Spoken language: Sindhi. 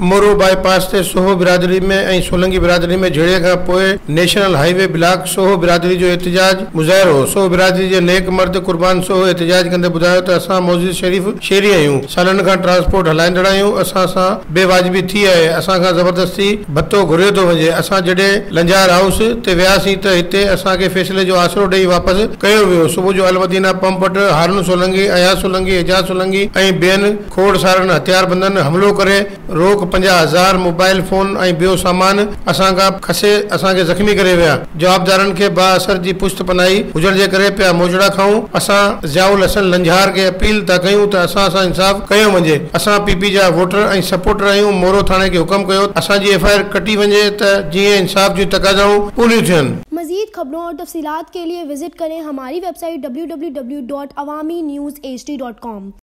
مورو باء پاس تي سوهو برادري ۾ ۽ سولنگي برادري ۾ جهيڙي کان پوء national high V block, Soho برادري جو احتجاج مظاهرو، سوهو برادري جي نيڪ مرد قربان سوهو احتجاج ڪندي ٻڌايو ته اسان معزز شريف شهري آهيون، سالن کان ٽرانسپورٽ هلائيندڙ آهيون، اسان سان بي واجبي ٿي آهي، اسان کان زبردستي ڀتو گهريو ٿو وڃي، اسان جڏهن لنجار هائوس تي وياسين ته هتي اسان کي فيصلي جو آسرو ڏئي واپس ڪيو ويو، صبح جو المدينه پمپ وٽ هارون سولنگي، اياز سولنگي، اعجاز سولنگي ۽ ٻين کوڙ سارن هٿياربندن حملو ڪري روڪ 50 هزار، موبائل فون ۽ ٻيو سامان اسان کان کسي اسان کي زخمي ڪري ويا. جوابدارن کي بااثر جي پشت پناهي هجڻ جي ڪري پيا موچڙا کائون. اسان ضياء الحسن لنجهار کي اپيل ٿا ڪيون ته اسان سان انصاف ڪيو وڃي. اسان پي پي جا ووٽر ۽ سپورٽر آهيون. مورو ٿاڻي کي حڪم ڪيو ته اسان جي ايف I R ڪٽي وڃي ته جيئن انصاف جون تقاضائون پوريون ٿين. مزيد خبرون اور تفصيلات کے لئے وزٹ کریں ہماری ویب سائٹ www.awamiNewsHD.com.